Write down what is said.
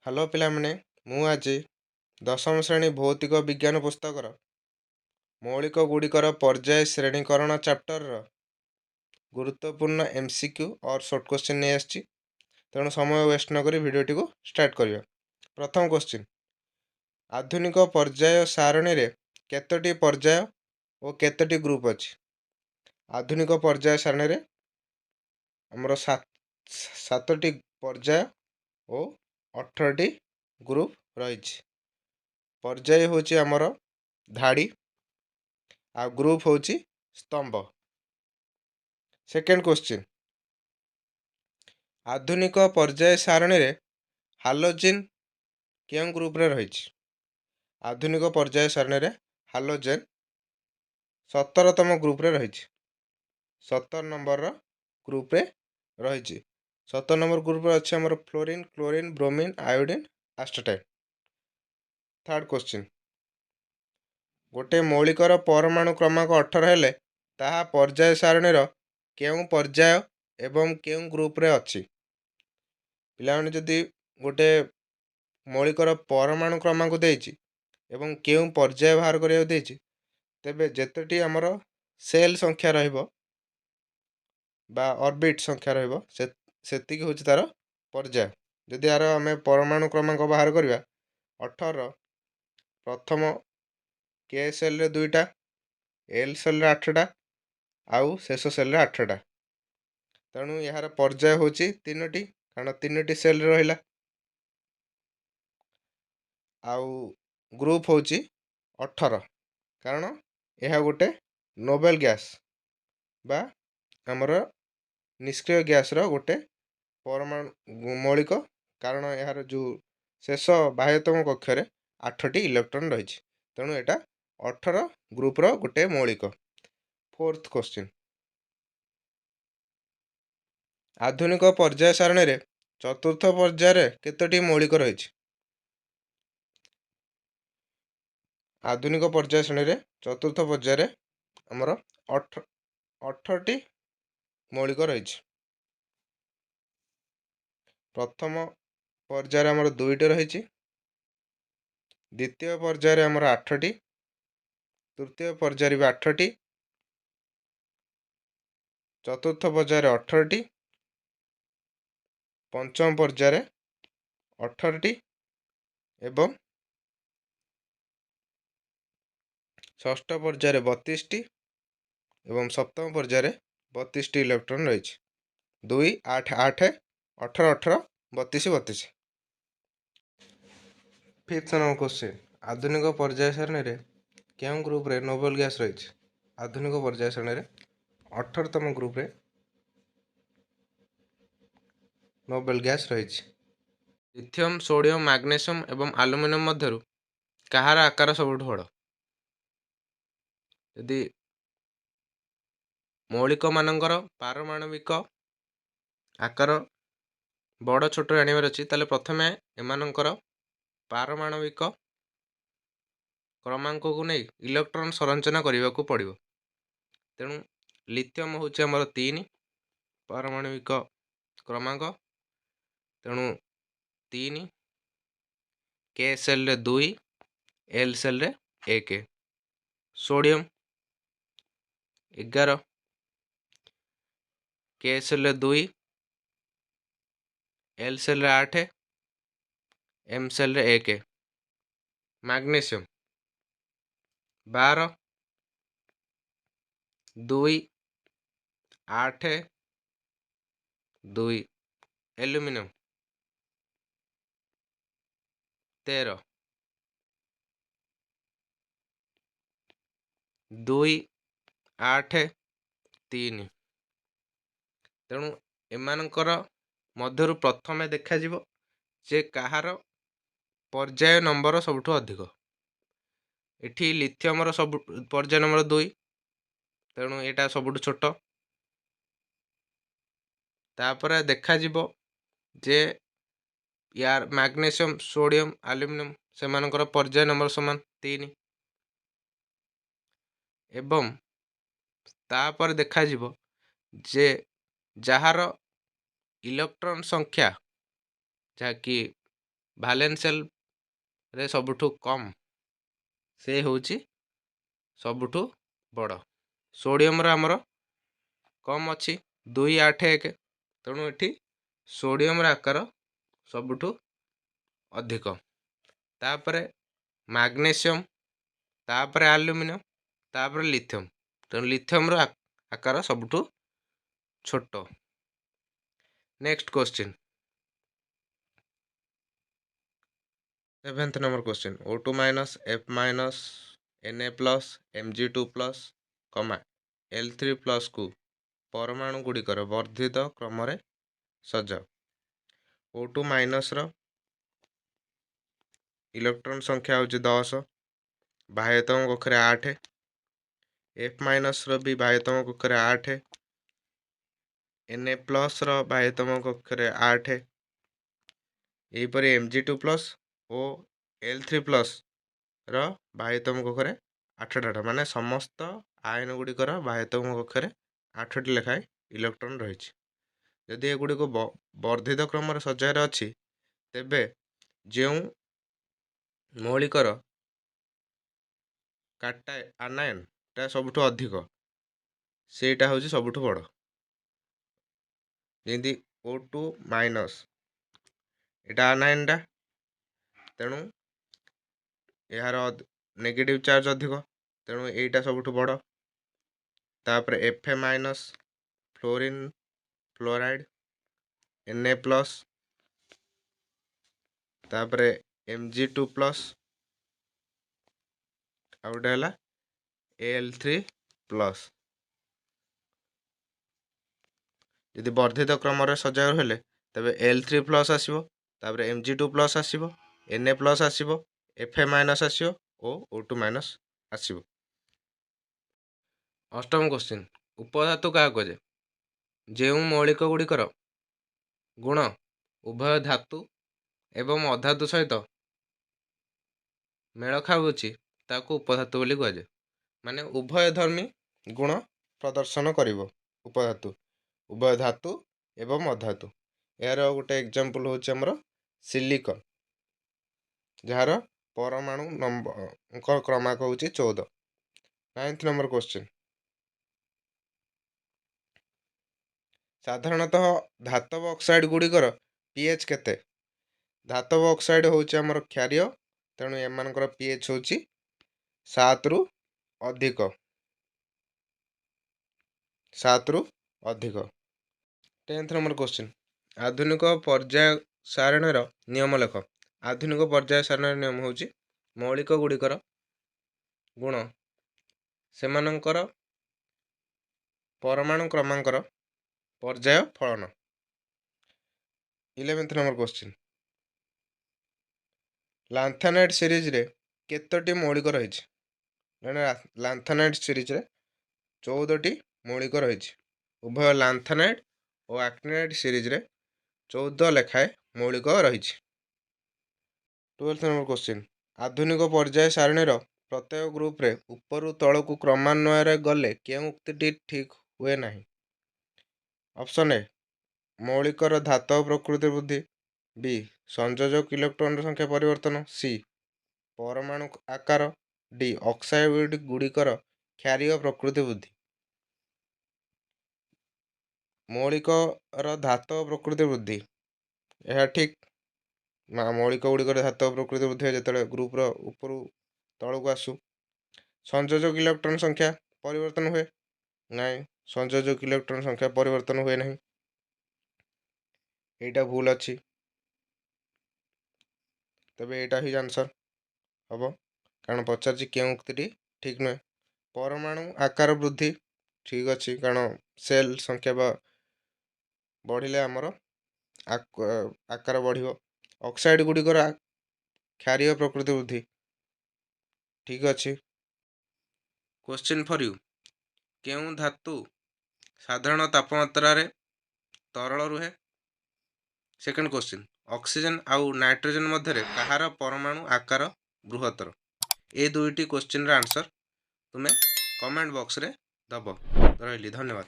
Hello ପିଲାମାନେ, ମୁଁ ଆଜି ଦଶମ ଶ୍ରେଣୀ ଭୌତିକ ବିଜ୍ଞାନ ପୁସ୍ତକର ମୌଳିକ ଗୁଡ଼ିକର ପର୍ଯ୍ୟାୟ ଶ୍ରେଣୀକରଣ ଚାପ୍ଟରର ଗୁରୁତ୍ୱପୂର୍ଣ୍ଣ MCQ ଅର୍ ସର୍ଟ କୋଶ୍ଚିନ୍ ନେଇ ଆସିଛି। ତେଣୁ ସମୟ ୱେଷ୍ଟ ନକରି ଭିଡ଼ିଓଟିକୁ ଷ୍ଟାର୍ଟ କରିବା। ପ୍ରଥମ କୋଶ୍ଚିନ୍, ଆଧୁନିକ ପର୍ଯ୍ୟାୟ ସାରଣୀରେ କେତୋଟି ପର୍ଯ୍ୟାୟ ଓ କେତୋଟି ଗ୍ରୁପ୍ ଅଛି? ଆଧୁନିକ ପର୍ଯ୍ୟାୟ ସାରଣୀରେ ଆମର ସାତଟି ପର୍ଯ୍ୟାୟ ଓ 18ଟି ଗ୍ରୁପ୍ ରହିଛି। ପର୍ଯ୍ୟାୟ ହେଉଛି ଆମର ଧାଡ଼ି ଆଉ ଗ୍ରୁପ୍ ହେଉଛି ସ୍ତମ୍ଭ। ସେକେଣ୍ଡ କୋଶ୍ଚିନ୍, ଆଧୁନିକ ପର୍ଯ୍ୟାୟ ସାରଣୀରେ ହାଲୋଜିନ୍ କେଉଁ ଗ୍ରୁପରେ ରହିଛି? ଆଧୁନିକ ପର୍ଯ୍ୟାୟ ସାରଣୀରେ ହାଲୋଜେନ୍ 17ତମ ଗ୍ରୁପରେ ରହିଛି। 17 ନମ୍ବରର ଗ୍ରୁପରେ ରହିଛି। 17 ନମ୍ବର ଗ୍ରୁପରେ ଅଛି ଆମର fluorine, chlorine, bromine, iodine, astatine. Third question, ଗୋଟେ ମୌଳିକର ପରମାଣୁ କ୍ରମାଙ୍କ 18 ହେଲେ ତାହା ପର୍ଯ୍ୟାୟ ସାରଣୀର କେଉଁ ପର୍ଯ୍ୟାୟ ଏବଂ କେଉଁ ଗ୍ରୁପରେ ଅଛି? ପିଲାମାନେ, ଯଦି ଗୋଟେ ମୌଳିକର ପରମାଣୁ କ୍ରମାଙ୍କ ଦେଇଛି ଏବଂ କେଉଁ ପର୍ଯ୍ୟାୟ ବାହାର କରିବାକୁ ଦେଇଛି, ତେବେ ଯେତୋଟି ଆମର ସେଲ୍ ସଂଖ୍ୟା ରହିବ ବା ଅର୍ବିଟ୍ ସଂଖ୍ୟା ରହିବ, ସେତିକି ହେଉଛି ତା'ର ପର୍ଯ୍ୟାୟ। ଯଦି ଏହାର ଆମେ ପରମାଣୁ କ୍ରମାଙ୍କ ବାହାର କରିବା, 18 ପ୍ରଥମ କେ ସେଲ୍ରେ 2ଟା, ଏଲ୍ ସେଲ୍ରେ 8ଟା ଆଉ ଶେଷ ସେଲ୍ରେ 8ଟା। ତେଣୁ ଏହାର ପର୍ଯ୍ୟାୟ ହେଉଛି 3ଟି, କାରଣ 3ଟି ସେଲ୍ ରହିଲା। ଆଉ ଗ୍ରୁପ୍ ହେଉଛି 18, କାରଣ ଏହା ଗୋଟେ ନୋବେଲ୍ ଗ୍ୟାସ୍ ବା ଆମର ନିଷ୍କ୍ରିୟ ଗ୍ୟାସ୍ର ଗୋଟେ ପରମାଣୁ ମୌଳିକ, କାରଣ ଏହାର ଯେଉଁ ଶେଷ ବାହ୍ୟତମ କକ୍ଷରେ 8ଟି ଇଲେକ୍ଟ୍ରନ୍ ରହିଛି। ତେଣୁ ଏଇଟା 18 ଗ୍ରୁପ୍ର ଗୋଟେ ମୌଳିକ। ଫୋର୍ଥ କୋଶ୍ଚିନ୍, ଆଧୁନିକ ପର୍ଯ୍ୟାୟ ସାରଣୀରେ ଚତୁର୍ଥ ପର୍ଯ୍ୟାୟରେ କେତୋଟି ମୌଳିକ ରହିଛି? ଆଧୁନିକ ପର୍ଯ୍ୟାୟ ଶ୍ରେଣୀରେ ଚତୁର୍ଥ ପର୍ଯ୍ୟାୟରେ ଆମର 18ଟି ମୌଳିକ ରହିଛି। ପ୍ରଥମ ପର୍ଯ୍ୟାୟରେ ଆମର 2ଟି ରହିଛି, ଦ୍ୱିତୀୟ ପର୍ଯ୍ୟାୟରେ ଆମର 8ଟି, ତୃତୀୟ ପର୍ଯ୍ୟାୟରେ ବି 8ଟି, ଚତୁର୍ଥ ପର୍ଯ୍ୟାୟରେ 18ଟି, ପଞ୍ଚମ ପର୍ଯ୍ୟାୟରେ 18ଟି ଏବଂ ଷଷ୍ଠ ପର୍ଯ୍ୟାୟରେ 32ଟି ଏବଂ ସପ୍ତମ ପର୍ଯ୍ୟାୟରେ 32ଟି ଇଲେକ୍ଟ୍ରନ୍ ରହିଛି। 2, 8, 8, 18, 18, 32, 32। ଫିଫ୍ଥ ନମ୍ବର କୋଶ୍ଚିନ୍, ଆଧୁନିକ ପର୍ଯ୍ୟାୟ ସାରଣୀରେ କେଉଁ ଗ୍ରୁପରେ ନୋବେଲ୍ ଗ୍ୟାସ୍ ରହିଛି? ଆଧୁନିକ ପର୍ଯ୍ୟାୟ ସାରଣୀରେ 18ତମ ଗ୍ରୁପରେ ନୋବେଲ୍ ଗ୍ୟାସ୍ ରହିଛି। ଲିଥିୟମ୍, ସୋଡ଼ିୟମ୍, ମାଗ୍ନେସିୟମ୍ ଏବଂ ଆଲୁମିନିୟମ୍ ମଧ୍ୟରୁ କାହାର ଆକାର ସବୁଠୁ ବଡ଼? ଯଦି ମୌଳିକମାନଙ୍କର ପାରମାଣବିକ ଆକାର ବଡ଼ ଛୋଟ ଜାଣିବାର ଅଛି, ତାହେଲେ ପ୍ରଥମେ ଏମାନଙ୍କର ପାରମାଣବିକ କ୍ରମାଙ୍କକୁ ନେଇ ଇଲେକ୍ଟ୍ରନ୍ ସଂରଚନା କରିବାକୁ ପଡ଼ିବ। ତେଣୁ ଲିଥିୟମ୍ ହେଉଛି ଆମର 3 ପାରମାଣବିକ କ୍ରମାଙ୍କ, ତେଣୁ 3, କେ ସେଲ୍ରେ 2, ଏଲ୍ ସେଲ୍ରେ 1। ସୋଡ଼ିୟମ୍ 11, କେ ସେଲ୍ରେ 2, ଏଲ୍ ସେଲ୍ରେ 8, ଏମ୍ ସେଲ୍ରେ 1। ମାଗ୍ନେସିୟମ୍ 12, 2, 8, 2। ଆଲୁମିନିୟମ୍ 13, 2, 8, 3। ତେଣୁ ଏମାନଙ୍କର ମଧ୍ୟରୁ ପ୍ରଥମେ ଦେଖାଯିବ ଯେ କାହାର ପର୍ଯ୍ୟାୟ ନମ୍ବର ସବୁଠୁ ଅଧିକ। ଏଠି ଲିଥିୟମର ସବୁ ପର୍ଯ୍ୟାୟ ନମ୍ବର 2, ତେଣୁ ଏଇଟା ସବୁଠୁ ଛୋଟ। ତାପରେ ଦେଖାଯିବ ଯେ ୟାର ମାଗ୍ନେସିୟମ୍, ସୋଡ଼ିୟମ୍, ଆଲୁମିନିୟମ୍ ସେମାନଙ୍କର ପର୍ଯ୍ୟାୟ ନମ୍ବର ସମାନ 3, ଏବଂ ତାପରେ ଦେଖାଯିବ ଯେ ଯାହାର ଇଲେକ୍ଟ୍ରନ୍ ସଂଖ୍ୟା, ଯାହାକି ଭାଲେନ୍ସ ସେଲ୍ରେ ସବୁଠୁ କମ୍ ସେ ହେଉଛି ସବୁଠୁ ବଡ଼। ସୋଡ଼ିୟମର ଆମର କମ୍ ଅଛି 2 8 1, ତେଣୁ ଏଠି ସୋଡ଼ିୟମର ଆକାର ସବୁଠୁ ଅଧିକ। ତାପରେ ମାଗ୍ନେସିୟମ୍, ତାପରେ ଆଲୁମିନିୟମ୍, ତାପରେ ଲିଥିୟମ୍। ତେଣୁ ଲିଥିୟମ୍ର ଆକାର ସବୁଠୁ ଛୋଟ। Next question, 7th number question, O2 minus, F minus, Na plus, Mg2 plus, comma L3 plus କୁ ପରମାଣୁ ଗୁଡ଼ିକର ବର୍ଦ୍ଧିତ କ୍ରମରେ ସଜାଅ। O2 ମାଇନସ୍ର ଇଲେକ୍ଟ୍ରନ୍ ସଂଖ୍ୟା ହେଉଛି 10, ବାହ୍ୟତମ କକ୍ଷରେ 8, F ମାଇନସ୍ର ବି ବାହ୍ୟତମ କକ୍ଷରେ 8, Na ପ୍ଲସ୍ର ବାହ୍ୟତମ କକ୍ଷରେ 8, ଏହିପରି Mg2 plus ଓ L3 ପ୍ଲସ୍ର ବାହ୍ୟତମ କକ୍ଷରେ 8ଟା, ମାନେ ସମସ୍ତ ଆୟନ ଗୁଡ଼ିକର ବାହ୍ୟତମ କକ୍ଷରେ 8ଟି ଲେଖାଏଁ ଇଲେକ୍ଟ୍ରନ୍ ରହିଛି। ଯଦି ଏଗୁଡ଼ିକୁ ବର୍ଦ୍ଧିତ କ୍ରମରେ ସଜାଇବାର ଅଛି, ତେବେ ଯେଉଁ ମୌଳିକର କାଟା ଆନାୟନଟା ସବୁଠୁ ଅଧିକ ସେଇଟା ହେଉଛି ସବୁଠୁ ବଡ଼। ଯେମିତି O2 minus ଏଇଟା ଆନାୟନଟା, ତେଣୁ ଏହାର ନେଗେଟିଭ୍ ଚାର୍ଜ ଅଧିକ, ତେଣୁ ଏଇଟା ସବୁଠୁ ବଡ଼। ତାପରେ F A minus fluorine fluoride, Na plus, ତାପରେ Mg2 plus, ଆଉ ଗୋଟେ ହେଲା Al3 plus. ଯଦି ବର୍ଦ୍ଧିତ କ୍ରମରେ ସଜାଇବାକୁ ହେଲେ ତେବେ L3 plus ଆସିବ, ତାପରେ Mg2 plus ଆସିବ, Na plus ଆସିବ, Fa minus ଆସିବ ଓ O2 minus ଆସିବ। ଅଷ୍ଟମ କ୍ୱେଶ୍ଚିନ୍, ଉପଧାତୁ କାହାକୁ କୁହାଯାଏ? ଯେଉଁ ମୌଳିକ ଗୁଡ଼ିକର ଗୁଣ ଉଭୟ ଧାତୁ ଏବଂ ଅଧାତୁ ସହିତ ମେଳ ଖାଉଅଛି ତାକୁ ଉପଧାତୁ ବୋଲି କୁହାଯାଏ। ମାନେ ଉଭୟ ଧର୍ମୀ ଗୁଣ ପ୍ରଦର୍ଶନ କରିବ ଉପଧାତୁ, ଉଭୟ ଧାତୁ ଏବଂ ଅଧାତୁ। ଏହାର ଗୋଟେ ଏକ୍ଜାମ୍ପଲ୍ ହେଉଛି ଆମର ସିଲିକନ୍, ଯାହାର ପରମାଣୁ ନମ୍ବର କ୍ରମାଙ୍କ ହେଉଛି 14। 9th number question, ସାଧାରଣତଃ ଧାତବ ଅକ୍ସାଇଡ୍ ଗୁଡ଼ିକର pH କେତେ? ଧାତବ ଅକ୍ସାଇଡ୍ ହେଉଛି ଆମର କ୍ଷାରୀୟ, ତେଣୁ ଏମାନଙ୍କର pH ହେଉଛି 7ରୁ ଅଧିକ, 7ରୁ ଅଧିକ। 10th number question, ଆଧୁନିକ ପର୍ଯ୍ୟାୟ ସାରଣୀର ନିୟମ ଲେଖ। ଆଧୁନିକ ପର୍ଯ୍ୟାୟ ସାରଣୀର ନିୟମ ହେଉଛି ମୌଳିକ ଗୁଡ଼ିକର ଗୁଣ ସେମାନଙ୍କର ପରମାଣୁ କ୍ରମାଙ୍କର ପର୍ଯ୍ୟାୟ ଫଳନ। 11th number question, lanthanide ସିରିଜରେ କେତୋଟି ମୌଳିକ ରହିଛି? ଲାନ୍ଥାନାଇଡ୍ ସିରିଜରେ 14ଟି ମୌଳିକ ରହିଛି। ଉଭୟ ଲାନ୍ଥାନାଇଡ୍ ଓ ଆକ୍ଟିନାଇଡ୍ ସିରିଜରେ 14 ଲେଖାଏଁ ମୌଳିକ ରହିଛି। 12th number question, ଆଧୁନିକ ପର୍ଯ୍ୟାୟ ସାରଣୀର ପ୍ରତ୍ୟେକ ଗ୍ରୁପରେ ଉପରୁ ତଳକୁ କ୍ରମାନ୍ୱୟରେ ଗଲେ କେଉଁ ଉକ୍ତିଟି ଠିକ୍ ହୁଏ ନାହିଁ? ଅପସନ୍ ଏ ମୌଳିକର ଧାତବ ପ୍ରକୃତି ବୃଦ୍ଧି, ବି ସଂଯୋଜକ ଇଲେକ୍ଟ୍ରନର ସଂଖ୍ୟା ପରିବର୍ତ୍ତନ, ସି ପରମାଣୁ ଆକାର, ଡି ଅକ୍ସାଇଡ୍ ଗୁଡ଼ିକର କ୍ଷାରୀୟ ପ୍ରକୃତି ବୃଦ୍ଧି। ମୌଳିକର ଧାତବ ପ୍ରକୃତି ବୃଦ୍ଧି ଏହା ଠିକ୍। ମୌଳିକ ଗୁଡ଼ିକର ଧାତବ ପ୍ରକୃତି ବୃଦ୍ଧି ହୁଏ ଯେତେବେଳେ ଗ୍ରୁପର ଉପରୁ ତଳକୁ ଆସୁ। ସଂଯୋଜକ ଇଲେକ୍ଟ୍ରନ୍ ସଂଖ୍ୟା ପରିବର୍ତ୍ତନ ହୁଏ ନାଇଁ, ସଂଯୋଜକ ଇଲେକ୍ଟ୍ରନ୍ ସଂଖ୍ୟା ପରିବର୍ତ୍ତନ ହୁଏ ନାହିଁ, ଏଇଟା ଭୁଲ ଅଛି। ତେବେ ଏଇଟା ହିଁ ଆନ୍ସର୍ ହେବ, କାରଣ ପଚାରିଛି କେଉଁ ଉକ୍ତିଟି ଠିକ୍ ନୁହେଁ। ପରମାଣୁ ଆକାର ବୃଦ୍ଧି ଠିକ୍ ଅଛି, କାରଣ ସେଲ୍ ସଂଖ୍ୟା ବା ବଢ଼ିଲେ ଆମର ଆକାର ବଢ଼ିବ। ଅକ୍ସାଇଡ୍ ଗୁଡ଼ିକର କ୍ଷାରୀୟ ପ୍ରକୃତି ବୃଦ୍ଧି ଠିକ୍ ଅଛି। କ୍ୱେଶ୍ଚିନ୍ ଫର୍ you, କେଉଁ ଧାତୁ ସାଧାରଣ ତାପମାତ୍ରାରେ ତରଳ ରୁହେ? ସେକେଣ୍ଡ କ୍ୱେଶ୍ଚିନ୍, ଅକ୍ସିଜେନ୍ ଆଉ ନାଇଟ୍ରୋଜେନ୍ ମଧ୍ୟରେ କାହାର ପରମାଣୁ ଆକାର ବୃହତ୍ତର? ଏ ଦୁଇଟି କ୍ୱେଶ୍ଚିନ୍ର ଆନ୍ସର୍ ତୁମେ କମେଣ୍ଟ ବକ୍ସରେ ଦେବ। ରହିଲି, ଧନ୍ୟବାଦ।